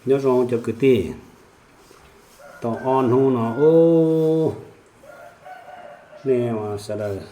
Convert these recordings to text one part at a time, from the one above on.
Nyob zoo cov kwv tij, tau ob hnub no ub, nej sawv daws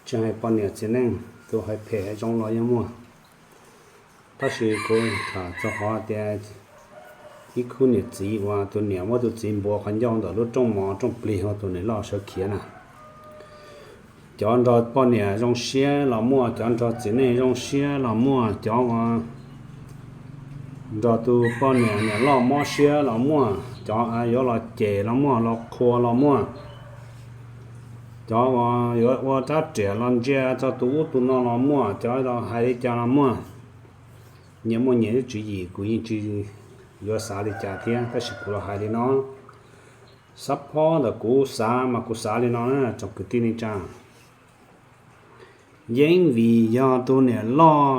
tsis hais poj niam txiv neej, tus hais phem hais zoo los yeej muaj. Tab sis kuv tham txog qhov tias ib khub niam txiv uas tus niam muab tus txiv npuav qhov ncauj ntawm lub rooj mov rooj plig uas tus niam loj sawv khiav na. Cov nrog poj niam zoo siab los muaj, cov nrog txiv neej zoo siab los muaj, cov nrog tus poj niam niam loj mob siab los muaj, cov yuav los cem los muaj, los qhuas los muaj, cov yuav ua rab riam los ntsia txog tus ub tus no los muaj, cov los hais li cas los muaj. Nyias muaj nyias lub tswv yim, kuv yeej tsis yuav xav li cas thiab, tab sis kuv los hais li no. Xab phob ntawm kuv xav mas kuv xav li no na tsoom kwv tij neej tsa. Yeej vim yog tus niam loj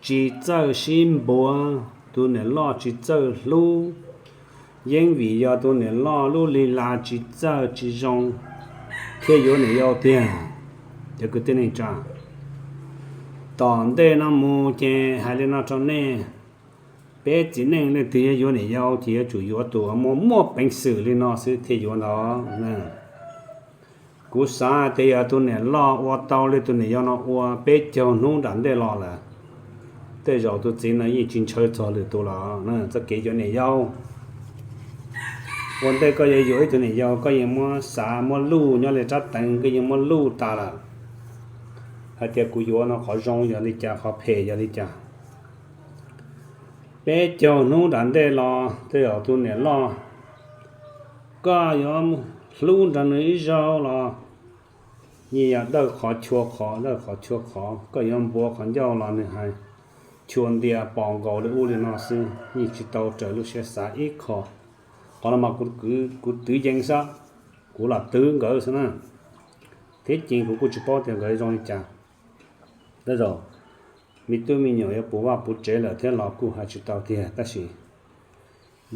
tsis txawj sib npuav, tus niam loj tsis txawj hlub, yeej vim yog tus niam loj lub lig las tsis txawj tsis zoo thiaj yuav niam yau tiag. Cov kwv tij neej tsa, tom ntej no mus ces hais li no rau nej, peb txiv neej leej twg yuav yuav niam yau ces yuav tsum yuav tus muaj muaj peev xwm li no xwb thiaj yuav ntag. Kuv xav tias yog tus niam loj ua tau li tus niam yau no ua peb caug hnub nram ntej los lawm, tej zaum tus txiv no yeej tsis ntshaw txog lwm tus los. Txoj kev yuav niam yau, ua ntej koj yuav yuav ib tug niam yau koj yeej muab xav muab luj nyob li rab teev, koj yeej muab luj tas lawm hais tias kuv yuav no qhov zoo yog li cas, qhov phem yog li cas. Peb caug hnub nram ntej los tej zaum tus niam loj koj yuav hlub nrog nws ib zaug los yeej yog dawj qhov chua qhov, dawj qhov chua qhov, koj yuav npuav qhov ncauj los nws hais chua ntia pos nkaus li ub li no xwb, yeej tsis tau raws lub siab xav ib qho. Qhov no mas kuv twv yees xwb, kuv lam twv nkawd xwb na. Thiab ces kuv kuj tsis paub tias nkawd zoo li cas. Tej zaum me tub me nyuam yuav puv vaj puv tsev lawm thiab los kuj hais tsis tau tiag, tab sis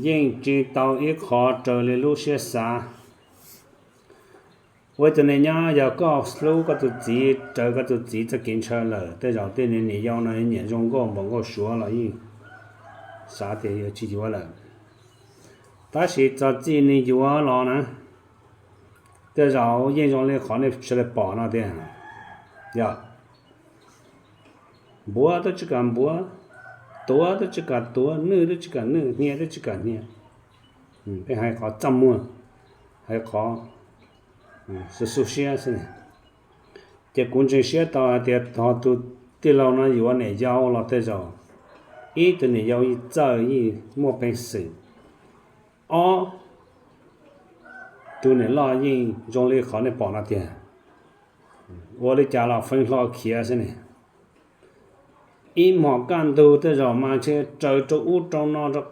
yeej tsis tau ib qho raws li lub siab xav. Ua tus niam nyob yog koj hlub koj tus txiv raws koj tus txiv txoj kev ntshaw lawm, tej zaum tej niam yau no nyiam zoo nkauj npaum nkauj suav los yeej xav tias yuav tsis yuav lawm. Tab sis txog txij nws yuav los na, tej zaum yeej zoo li qhov nej sawv daws pom no tiag. Yog npuav twb tsis kam npuav, tuav twb tsis kam tuav, nwj twb tsis kam nwj, hnia twb tsis kam hnia. Peb hais qhov txaj muag, hais qhov xu xu siab xwb. Ces kuv ntseeg siab tau hais tias tog tus tij laug no yuav niam yau los tej zaum ib tug niam yau yeej txawj yeej muaj peev xwm. Ob, tus niam loj yeej zoo li qhov nej pom no tiag. Ua li cas los feeb hlo khiav xwb ne. Ib hmos kaj ntug tej zaum mas ntshe raws rau ub rau no, rau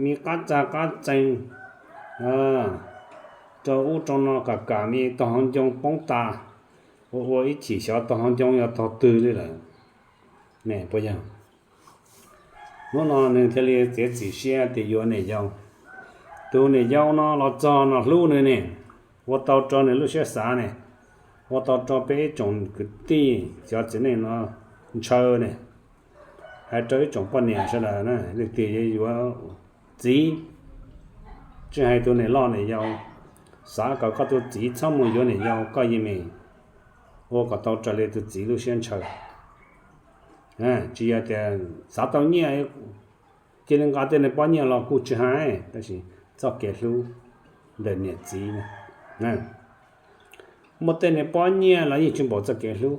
me qab txag qab txees, rau ub rau no kam kam me tog hauv ncoo poob tas, ua ua ib chim xyov tog hauv ncoo yog tog twg li lawm. Ne puas yog? Hnub no nws thiaj li txiav txim siab tias yuav niam yau. Tus niam yau no los txog no hlub nws ne, ua tau rau nws lub siab xav ne, ua tau rau peb ib tsoom kwv tij cov txiv neej no ntshaw ne. Hais rau ib tsoom poj niam sawv daws na, leej twg yuav yuav txiv, tsis hais tus niam loj niam yau, xav kom koj tus txiv txhob mus yuav niam yau koj yeej meem ua kom tau raws li tus txiv lub siab ntshaw. Tsis yog tias xav tau nyiaj cia li nqa tej niag pob nyiaj los kuj tsis hais, tab sis txoj kev hlub ntawm niam txiv na, muaj tej niag pob nyiaj los yeej tsis npaum txoj kev hlub.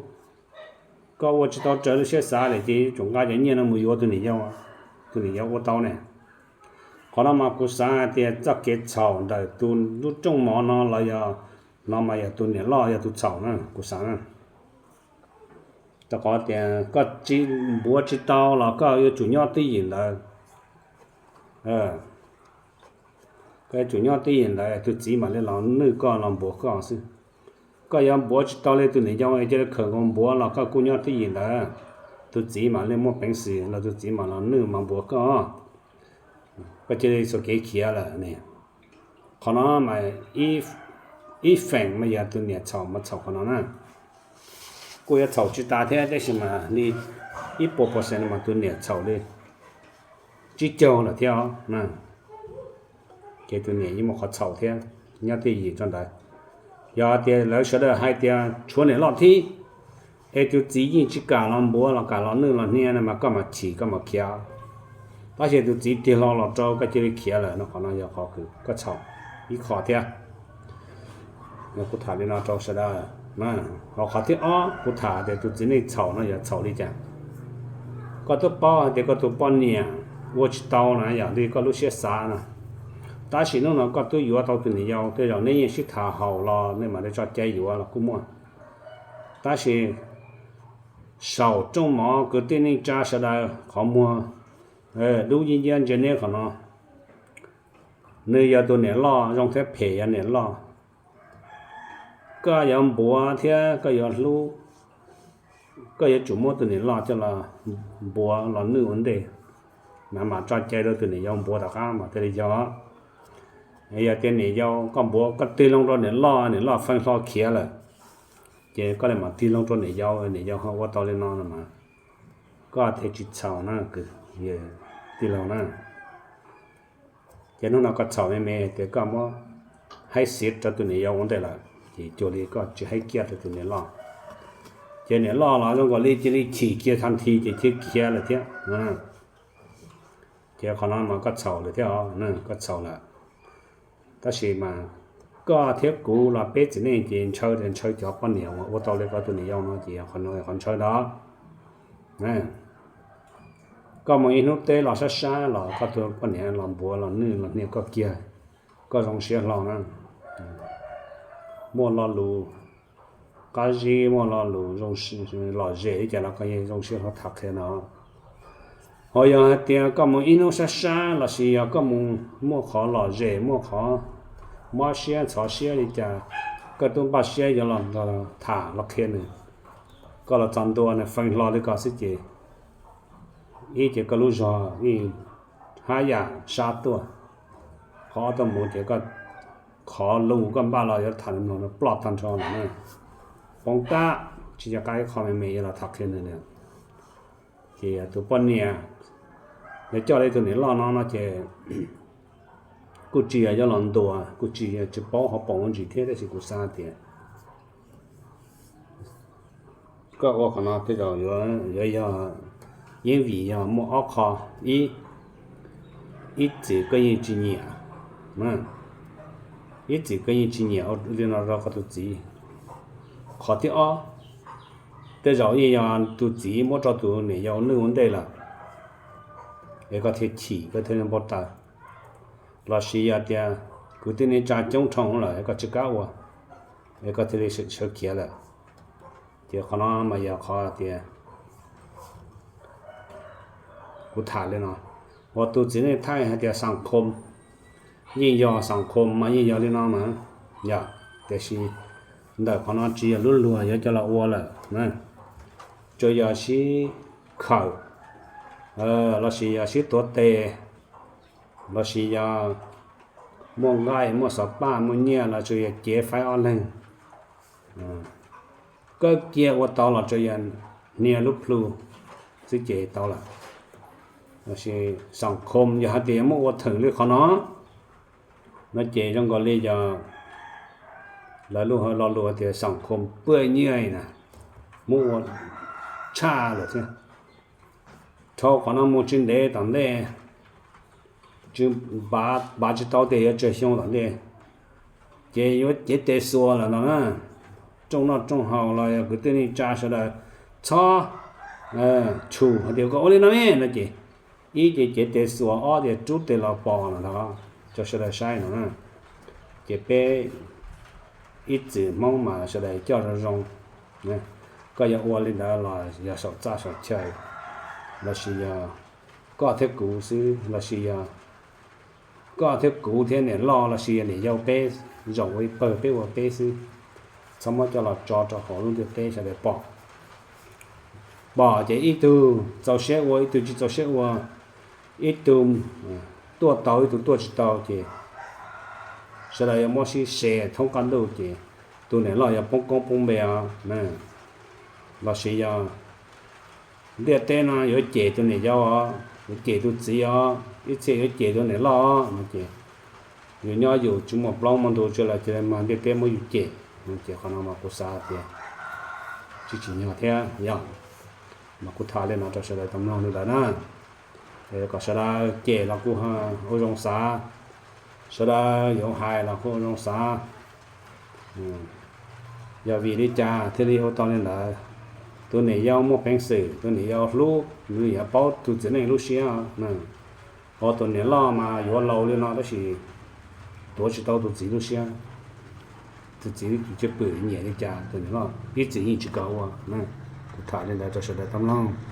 Koj ua tsis tau raws lub siab xav lawm ces yuav tsum nqa cov nyiaj no mus yuav tus niam yau, tus niam yau ua tau ne. Qhov no mas kuv xav hais tias txoj kev txhaum ntawm tus lub rooj mov no los yog, no mas yog tus niam loj yog tus txhaum na, kuv xav na. Rau qhov tias koj npuav tsis tau los koj yuav tsum nyob twj ywm ntawd. Koj yuav tsum nyob twj ywm ntawd, tus txiv mam li los nwj koj los npuav koj xwb. Koj yuav npuav tsis tau li tus niam yau es cia li khawm nkaus npuav los koj kuj nyob twj ywm ntawd, tus txiv mam li muaj peev xwm los tus txiv mam los nwj mam npuav koj. Koj cia li xuas kev khiav lawm ne. Qhov no mas ib feem mas yog tus niam txhaum mas txhaum qhov no na. Kuj yuav txhaum tsis tas thiab, tab sis mas li ib puas percent no mas tus niam txhaum li. tsib caug lawm thiab os. Ces tus niam yeej muaj qhov txhaum thiab, nyob twj ywm rau ntawd. Yog tias lawv sawv daws hais tias tshuav niam loj thib, es tus txiv yeej tsis kam los npuav los kam los nwj los hnia no mas koj mam chim koj mam khiav. Tab sis tus txiv tig hlo los rau koj cia li khiav lawm no, qhov no yog qhov kws koj txhaum ib qho thiab. Kuv tham li no rau sawv daws. Ho qhov thib ob kuv tham tias tus txiv neej txhaum no yog txhaum li cas? Koj twb paub hais tias koj tus poj niam ua tsis tau na, yog li koj lub siab xav na. Tab sis hnub no koj twb yuav tau tus niam yau, tej zaum nej yeej sib tham haum los nej mam li tso cai yuav los kuj muaj. Tab sis saum rooj mov kwv tij neej tsa sawv daws qhov muag dub yeeb nciab ntsia neb qhov no, nws yog tus niam loj zoo thiab phem yog niam loj. Koj yuav npuav thiab koj yuav hlub, koj yuav tsum muab tus niam loj coj los npuav los nwj ua ntej, mas mam tso cai rau tus niam yau npuav tom qab mas thiaj li yog. Yog tias niam yau koj npuav koj tig loo rau niam loj, niam loj feej hlo khiav lawm, ces koj li mam tig loo rau niam yau, niam yau ho ua tau li no no mas koj thiaj tsis txhaum na, kwv tij laug na. Ces hnub no koj txhaum me me tias koj muab haib xiv rau tus niam yau ua ntej lawm, ces cuag li koj tsis haib kiag rau tus niam loj. Ces niam loj los zoo nkaus li cia li chim kiag tag nthi ces thiaj khiav lawm thiab. Ces qhov no mas koj txhaum lawm thiab os, koj txhaum lawm. Tab sis mas koj thiab kuv los peb txiv neej ces ntshaw tias ntshaw cov poj niam uas ua tau li koj tus niam yau no ces qhov no yog qhov ntshaw ntawd. Koj mus ib hnub teb los sab sab los koj tus poj niam los npuav los nwj los hnia koj kiag, koj zoo siab hlo na. Muaj lo lus qab zib, muaj lo lus lom zem li cas los koj yeej zoo siab hlo tham qhia no. Ho yog hais tias koj mus ib hnub sab sab lossis yog koj mus muaj qhov lom zem, muaj qhov mob siab ntxhov siab li cas, koj twb npaj siab yuav los tham los qhia nws, koj los txog ntua nws feem hlo li ko xwb ces ib ces koj lub zog yeej haj yam sab tuaj, qhov ob tuaj mus ces koj qhov lus koj npaj los yuav tham nws mloog nws ploj tag nrho lawm na. Poob tab tsis nco qab ib qho me me yuav los tham qhia nws na. Ces tus poj niam yog coj li tus niam loj no no ces kuj tsis yog yuav los ntuas, kuj tsis yog tsis paub hauv paus ntsis thiab, tab sis kuv xav tias koj ua qhov no tej zaum yuav yog, yeej vim yog muaj ob qho. Ib, ib txwm koj yeej tsis nyiam, ib txwm koj yeej tsis nyiam li no rau koj tus txiv. Qhov thib ob, tej zaum yeej yog tus txiv muab rau tus niam yau nwj ua ntej lawm, es koj thiaj chim koj thiaj li npau taws, lossis yog tias kwv tij neej tsa coob dhau lawm es koj tsis kam ua, es koj thiaj li sawv khiav lawm. Ces qhov no mas yog qhov tias kuv tham li no, uas tus txiv neej thaij hais tias xam khom, yeej yog xam khom mas yeej yog li no mas yog, tiam sis ntawm qhov no tsis yog lub luag yuav coj los ua lawm na. Tsuas yog sib khawm, lossis yog sib tuav tes, lossis yog muaj nqaij muaj xov paj muaj nyiaj los tsuas yog cev faib ob leeg. Kawg kiag ua tau los tsuas yog hnia lub plhu xwb ces tau lawm. Lossis xam khom yog hais tias yog muab ua theem li qhov no, no ces zoo nkaus li yog lawv lub lo lus tias xam khom pwaj nyiaj na, muab ua tshaj lawm thiab. Dhau qhov no mus tsis ntev tom ntej, tsis pav tsis tau tias yuav tsawg xyoo tom ntej, ces yuav cev tes xuas lawm no na. Rooj noj rooj haus los yog kwv tij neej tsa sawv daws txhob tshum hais tias koj ua li no me no ces ib ces cev tes xuas, ob ces rub tes los pos no na, rau sawv daws saib no na. Ces peb ib txwm Hmoob mas sawv daws coj zoo zoo. Koj yuav ua li ntawd los yog saum txaj saum chaw, lossis yog koj thiab kuv xwb, lossis yog koj thiab kuv thiab niam loj lossis yog niam yau peb zaum ua ib pawg peb ua peb xwb. Txhob muab coj los tso rau hauv lub ntiaj teb sawv daws pom. Pom ces ib tug txaus siab ua, ib tug tsis txaus siab ua, ib tug tuaj tau ib tug tuaj tsis tau ces sawv daws yuav muab sib se thoob qab ntuj ces tus niam loj yuav poob koob poob npe os, lossis yog ntiaj teb no yuav cem tus niam yau os. Yuav cem tus txiv os, ib txhia yuav cem tus niam loj no ces yus nyob yus tsis muaj plaub muaj ntug tsi los cia li mag ntiaj teb muab yus cem. Ces qhov no mas kuv xav tias tsis tsim nyog thiab yog, mas kuv tham li no rau sawv daws tau mloog li ntawd na. Kom sawv daws cem los kuj ua zoo xav, sawv daws yuav hais los kuj ua zoo xav. Yog vim li cas thiaj li ua tau li ntawd? Tus niam yau muaj peev xwm, tus niam yau hlub, nws yuav paub tus txiv neej lub siab. Ho tus niam loj mas yuav laus li no tab sis tuav tsis tau tus txiv lub siab. Tus txiv cwj pwm nyiam li cas tus niam loj ib txwm yeej tsis kam ua. Kuv tham li ntawd rau sawv daws tau mloog.